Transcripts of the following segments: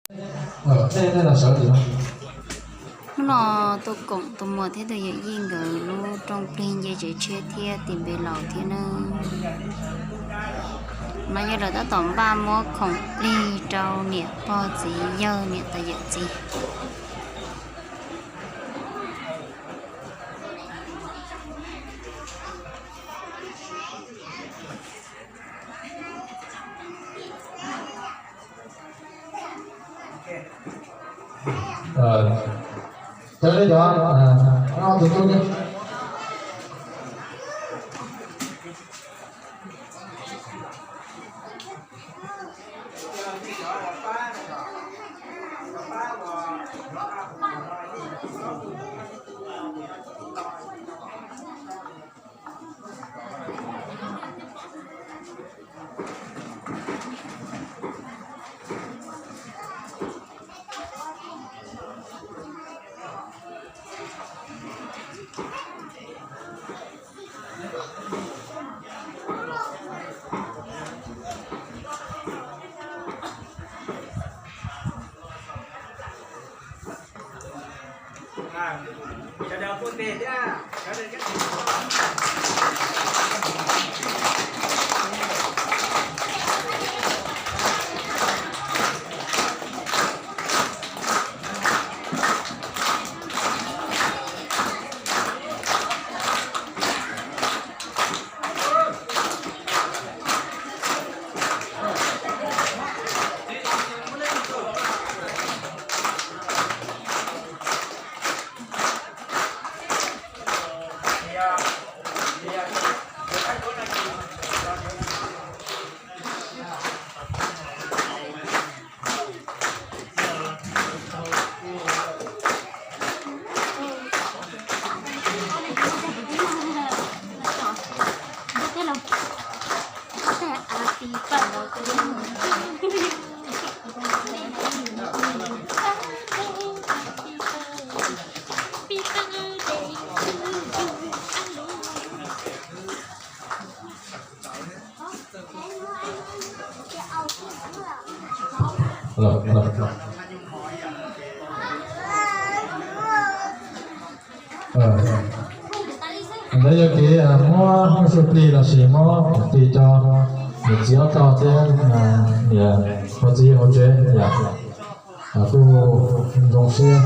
Hnub no tuaj koom tus muam thiab tus yawm yij nkawd lub rooj plig nce tsev tshiab thiab tis npe laus thiab na. No yog lawv tab tom npaj muab khoom plig rau niam pog txiv yawg niam tais yawm txiv. Ntawd yog kev muab huab saib plig los sis muab khoom plig rau niam txiv ob tog thiab niam pog txiv hauv tsev yom. Kuj zoo siab,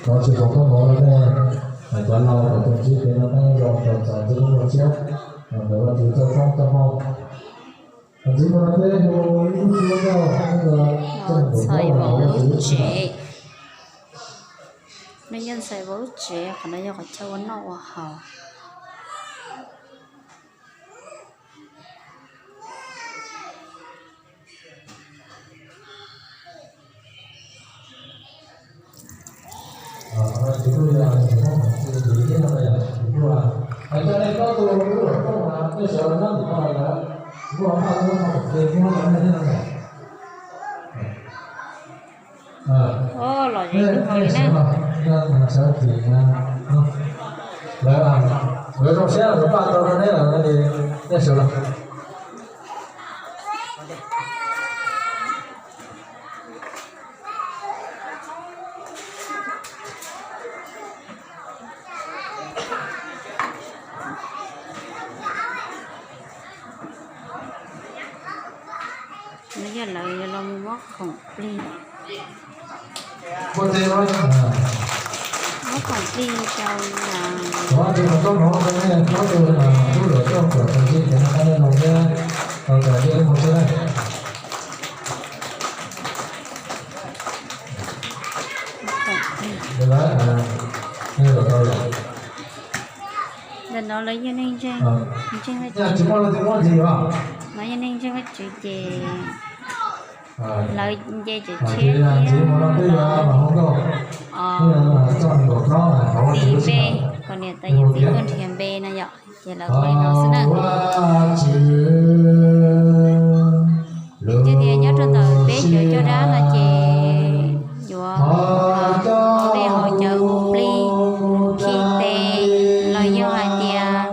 thov tsis tau koj mov rau nej, cov laus kom tus ntsib kev noj qab nyob zoo, txais ntsej muag ua tshiab, ntawm Vajtswv txoj koob txoj hmoov. Txiv mus no peb hu ib lub suab coj ntxhais vauv lub tsev. No yog ntxhais vauv lub tsev, qhov no yog qhov chaw ua noj ua haus. Los zoo siab lawv paj tau rau neb lawm, nej sawv los. No yog lawv yuav los mus muab khoom plig. Muab khoom plig rau Ntawm no lawv yog neeg ntseeg, ntseeg Vajtswv. No yog neeg ntseeg Vajtswv ces lawv nce tsev tshiab thiab nrhiav npe, kom niam tais yawm txiv tuaj nrhiav npe no yom, ces lawv ua li no xwb na. Yog tias nyob rau ntawm peb cov caj dab no ces yuav ua dej haus cawv, hu plig, khi tes los yog hais tias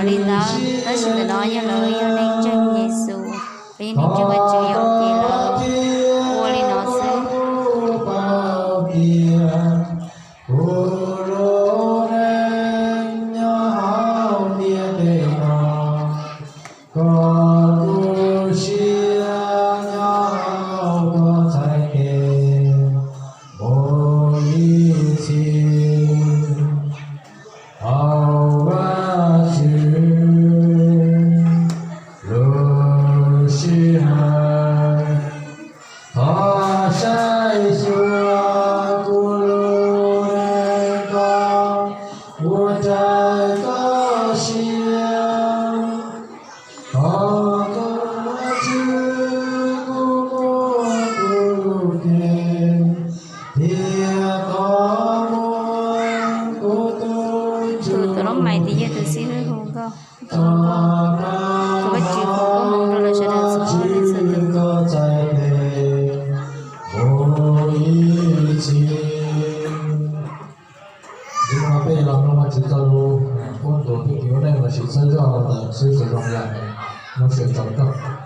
li ntawd, tab sis ntawm no yog lawv yog neeg ntseeg Yexus, lawv yog neeg ntseeg Vajtswv yom, ces lawv ua li no xwb. Hnub no peb los mloog Vajtswv txoj lus, puab ntuas peb kev ua neej los sis txhawb zog ntawm Vajtswv txoj zoo yog mloog sawv tsaus kawg.